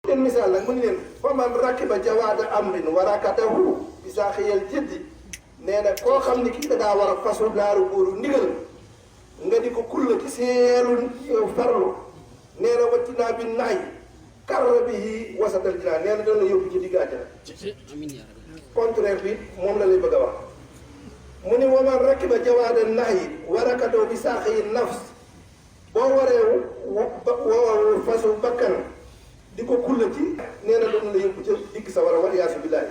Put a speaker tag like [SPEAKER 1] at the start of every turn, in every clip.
[SPEAKER 1] leen misaal nag mu ni leen fa man rakiba jawaada amrin wa rakatahu bi saaxiyal jiddi nee na koo xam ni kii da daa war a fasu daaru buuru ndigal nga di ko kulla ci seelu farlu nee na waccinaa bi naay karra bihi wasatal jinaan nee na doon la yóbbu ci digg àjjana contraire bi moom la lay bëgg a wax mu ni wa man rakiba jawaada naay wa rakatahu bi saaxiyi nafs boo waree fasu bakkan di ko kulla ci nee na doon la yóbbu ca digg sa war a wal yaasu billaahi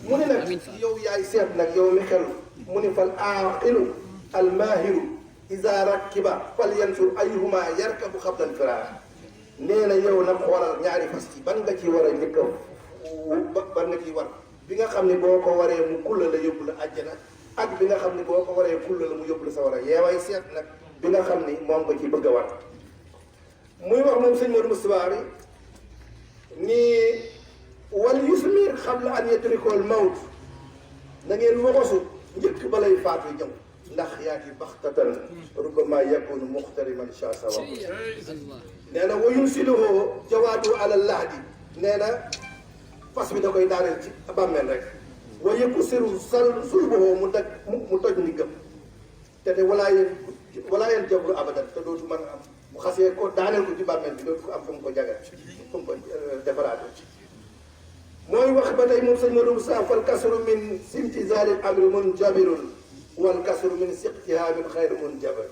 [SPEAKER 1] mu ni nag yow yaay seet nag yow mi xel mu ni fal aaqilu al maahiru iza rakiba fal yansur ayyuhuma yarkabu xablal firaar nee na yow nag xoolal ñaari fas yi ban nga ci war a njëkk a ban nga ciy war bi nga xam ne boo ko waree mu kulla la yóbbu la àjjana ak bi nga xam ne boo ko waree kulla la mu yóbbu la sa war a yeewaay seet nag bi nga xam ni moom nga ci bëgg a war muy wax moom sëñ Modou Moustapha bi ni wal yusmir qabla an yadrikul mawt na ngeen waxosu njëkk ba lay faatu ñëw ndax yaa ngi baxtatan rubbama yakunu muxtariman shasa wa nee na wa yunsiluhu jawaadu ala lahdi nee na fas bi da koy daaneel ci bàmmeel rek wa yëkku sulbuhu mu toj ndiggam te walaa yeen jabru abadan te dootu mën a am bu xasee ko daaneel ko ci bàmmeel bi dootu ko am fu mu ko jagal fu mu ko defaraatoo ci mooy wax ba tey moom sëñ Modou Moussa fal kasru min simtizaaril amri munjabirun wal kasru min siqtihaamin xayru munjabar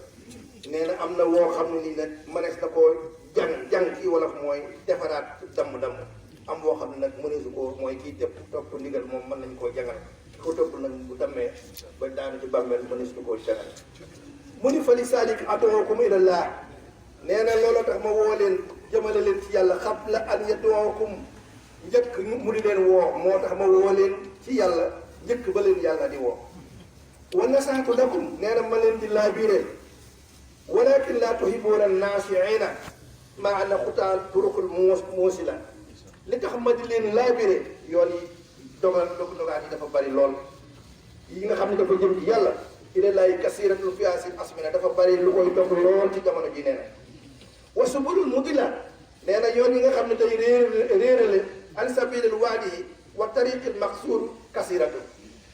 [SPEAKER 1] nee na am na woo xam ne nii nag mënees na koo jàng kii wala mooy defaraat damm-damm am woo xam ne nag mëneesu ko mooy kii topp ndigal moom mën nañ koo jangal ko topp nag bu dammee ba daanu ci bàmmeel mëneesu koo jangal mu ni fa li saalik ad'uukum ilallah nee na looloo tax ma woo leen jëmale leen ci yàlla qabla an yad'uukum njëkk mu di leen woo moo tax ma woo leen ci yàlla njëkk ba leen yàlla di woo wa nasaatu lakum nee na ma leen di laabiré walakin laa tuhibbuuna naasi'iina maa anna xutaa turuqul muusila li tax ma di leen laabiré yoon yi dogaan yi dafa bari lool yi nga xam ne dafa jëm ci yàlla ilallaahi kasiiratul fiyaasi asmina dafa bari lu koy dox lool ci jamono ji nee na wa subulul mudilla nee na yoon yi nga xam ne day réerale an sabilil waadi wa tariqil maqsuur kasiratu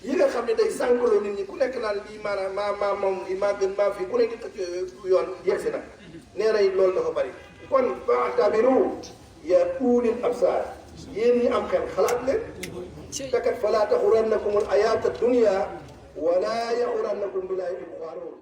[SPEAKER 1] yi nga xam ne day sànkaloo nit ñi ku nekk naan lii maanaam maa moom lii maa gën maa fii ku nekk xëcc yoon yegsi na nee na loolu dafa bari kon fa'tabiru ya ulil absaar yéen ñi am xel xalaat leen te kat falaa taxurannakumul ayaata dunya wala yaxurannakum billaahi al-gharuur